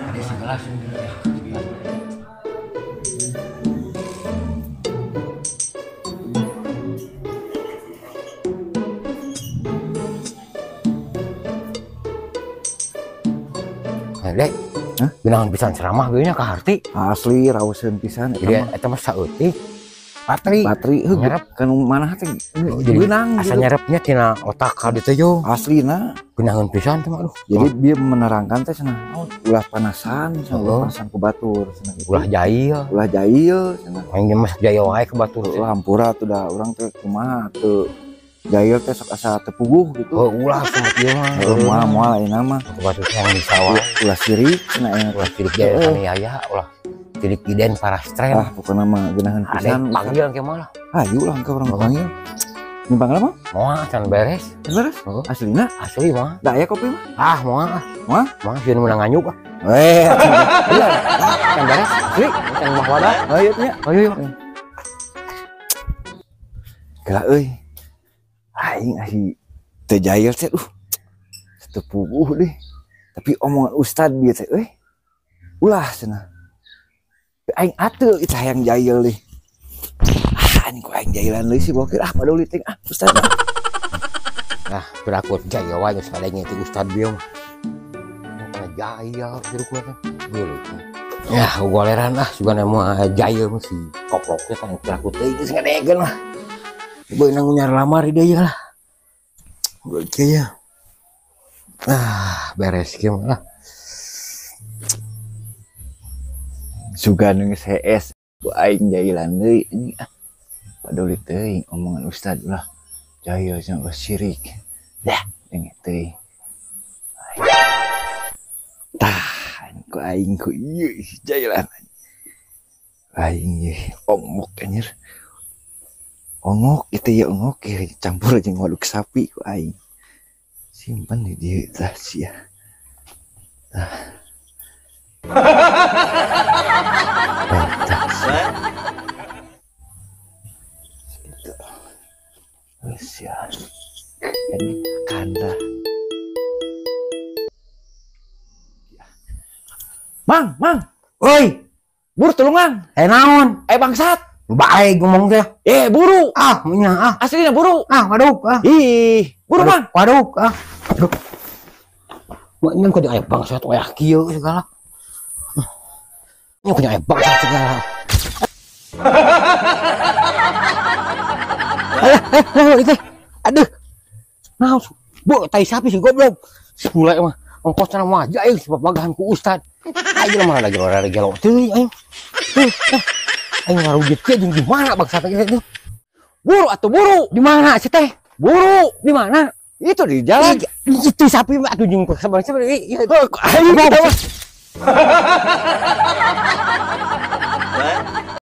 Ada segelas. Dek, binangan pisan ceramah gue nya kaharti. Asli raoseun pisan eta mah. Jadi eta mah saeutik. Patri. Patri heuh kan manah teh beunang asa nyerepnya tina otak ka ditu yo. Aslina binangan pisan teh mah aduh. Jadi dia menerangkan teh cenah ulah panasan, ulah panasan ku batur cenah. Ulah jail. Ulah jail cenah. Aing mah jail wae ke batur. Ulah hampura tuh da urang teh kumaha teu jail teh sok asa teu puguh gitu. Oh, ulah sama ieu mah. Moal moal ayeuna mah. Batur yang di sawah. Ulah sirik cenah aya. Ulah sirik jail kaniaya, ulah sirik iden parastren. Ah, pokona mah geunaheun pisan. Panggil ke mah lah. Hayu lah engke urang panggil. Ini panggil apa? Moal can beres. Beres? Aslina? Asli mah. Da aya kopi mah? Ah, moal ah. Moal? Moal sieun meunang nganyuk ah. Weh, can beres. Asli, can mah wadah. Ayo nya. Ayo yuk. Geura euy. Aing asli teu jail teh teu puguh deh. Tapi omongan ustad bieu teh euy. Ulah cenah. Aing ateu itu hayang jail deh. Ah, anjing ku aing jailan deui si bokir ah paduli ting ah ustad. Nah, berakut jail wae geus sadanya ti ustad bieu mah. Kana jail kieu ku teh. Geuleuh. Ya, goleran ah sugana mah jail mah si koplok teh kan berakut teuing geus ngadegeun lah. Beunang nyar lamar deui lah. Oke ya. Ah, beres kieu mah lah. Sugan geus hees ku aing jailan deui anjing ah. Paduli teuing omongan ustad ulah jail cenah ulah sirik. Dah, denge teuing. Tah, ku aing ku ieu jailan. Aing ieu ongok anjir. Ongok itu ya ongok ya campur jeung waduk sapi ku aing. Simpan di dieu tah sia. Tah. Gitu. Wes ya. Ini kanda. Mang, mang. Oi, buru tulungan. Eh naon? Eh bangsat. Baik ngomong teh. Eh buru. Ah, nya ah. Aslinya buru. Ah, waduh ah. Ih, buru mang. Waduh ah. Aduh. Mak nyen kudu aya bangsat aya kieu segala. Nyen kudu aya bangsat segala. Alah, itu. Aduh. Nah, bu tai sapi si goblok. Mulai mah ongkosna mah jail sebab bagahan ku ustad. Ayo mah lagi ora gelo teuing aing. Aing ngarugit kieu jeung di mana bangsa teh itu? Buru atuh buru. Di mana sih teh? Buru. Di mana? Itu di jalan. Itu sapi mah atuh jeung bangsa ieu. Aing mah.